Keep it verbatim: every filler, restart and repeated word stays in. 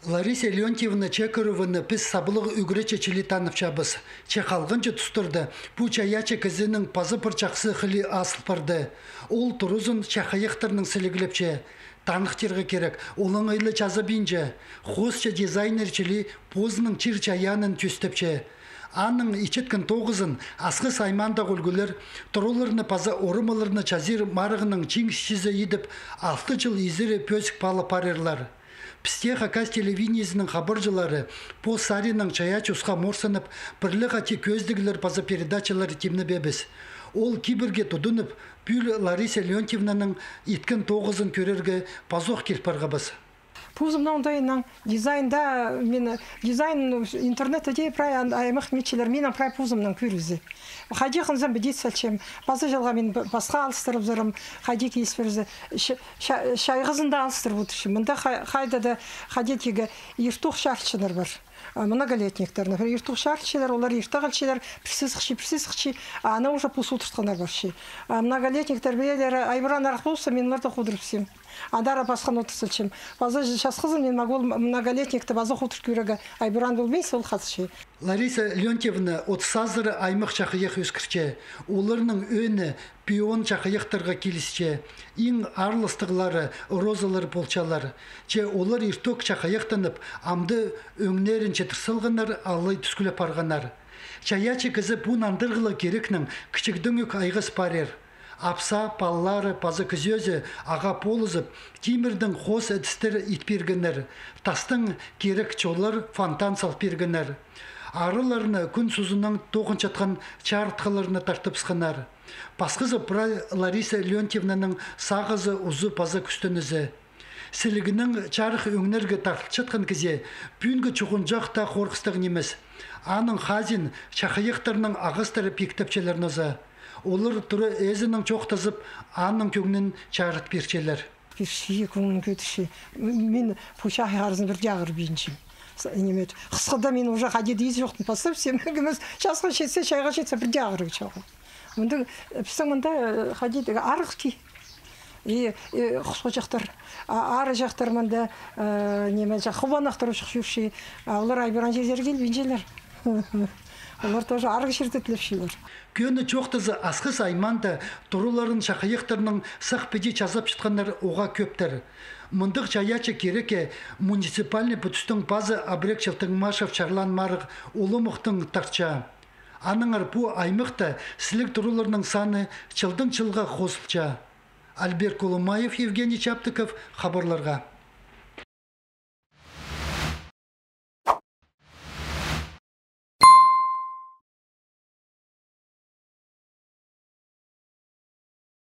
Лариса Леонтьевна Чекарованы піс саблығ ӱгретчі чіли танапчабыс. Че халғанҷы тустарда пу чайаачы кізінің паза пір чахсы хылии азыл парды. Ол турызын чахайахтарнаң сіліглепче. Таныхтирға кирек, олаңай ла чазабинча. Хоосчы дизайнер чіли позының чир-чайаанын тӧстепче. Аның итчеткен тоғызын Асхыс аймаандағы ӱлгӱлер тураларны паза орамаларны чазир марығның чиңісчізі идіп, алты чыл изіре пӧзік паалап парирлар. Пісте Хакас телевидениезінің хабарҷылары пу саринаң чайаачы усха морсанып, пір ле хати кӧзідіглер паза передачалар тимнебеебіс. Ол кибірге тудынып, пӱӱл Лариса Леонтьевнаның иткен тоғызын кӧрерге пазох кил парғабыс. Позымның оңдайынаң дизайнда, мин дизайн, ну, интернетте дее прай ан-, аймах ниме итчелер, минің прай позымның кӧрізі. Хайди хынзам, піди салчам. Паза чылға мин п-, пасха алыстырыбызарым, хайди кис пирзе. Ч-, ча-, чайғызында алыстырып одырчам. Мында хай-, хайда даа, хайди тигі иртох чарытчалар пар. А, многолетниктер, например, иртох чарытчалар, олар иртох алчалар, пірсі сыхча, пірсі сыхча, а ана уже пос одыртханнар парча. А многолетниктер пілерлер, Айбуран арах полза, мин оларны худырыбысчам. Андар пасхан одыр салчам. Паза часхызын мин могу многолетникті паза худырып кӧрерге, Айбуран полбинча, ол хазыхча. Лариса Леонтьевна отыс азыра аймах чахайах ӧскіртче. Оларның ӧӧні пион чахайахтарға килісче. Иң аарластығлары розалар полчалар. Че олар иртӧк чахайахтанып, амды ӧңнерінҷе тыр салғаннар, алай тӱскілеп парғаннар. Чайаачы кізі пу нандырығлығ кирекнең кічігдеңӧк айғас парир. Апса, палалары паза кізі ӧзі ағаа полызып, тимірдең хоос ідістер ит пиргеннер, тастаң кирек чоллар, фонтан сал пиргеннер. Араларына кӱн сузынаң тоғынчатхан чарытхыларны тартыбысханнар. Пасхызы прай Лариса Леонтьевнаның сағызы, узы паза кӱстенізі. Сілігінең чарых ӧңнерге тартылчатхан кізее пӱӱнгі чуғынҷах таа хорғыстығ нимес. Аның хазиин чахайахтарның ағастары пиктепчелер нооза. Олар тура ээзінең чоохтазып, аның кӧңнін чарыт пирчелер. Пирче, кӧңнін кӧдірче. М-, мин пу чахай харызын пірдее ағырбинчам. С-, ниме, хысхыда мин уже хайди даа ис чоохтаң пастап, сен кӧмес, часха читсе, чайға читсе, пірдее ағырығ чоғыл. Мында, э, пістің мында, э, хайди тігі арығ кии. И, и хосхаҷахтар, а, арығҷахтар мында, э, ниме, ча-, хубанахтар учух чӧрче, а олар Айбуран чирзер килбинчелер. Олар тоже арығ чирде тілепчелер. Кӧні чоохтаза, Асхыс аймаанда тураларын чахайахтарның сах піди чазапчатханнар уғаа кӧптір. Мындағ чайаачы кирекке муниципальный пӱдістің пазы Абрек Челтыгмашев чарлаан марығ уламахтаң тартча. Аннаңар пу аймахта сіліг тураларның саны чылдаң чылға хозылча. Альберт Кулумаев, Евгений Чаптыков, хабарларға.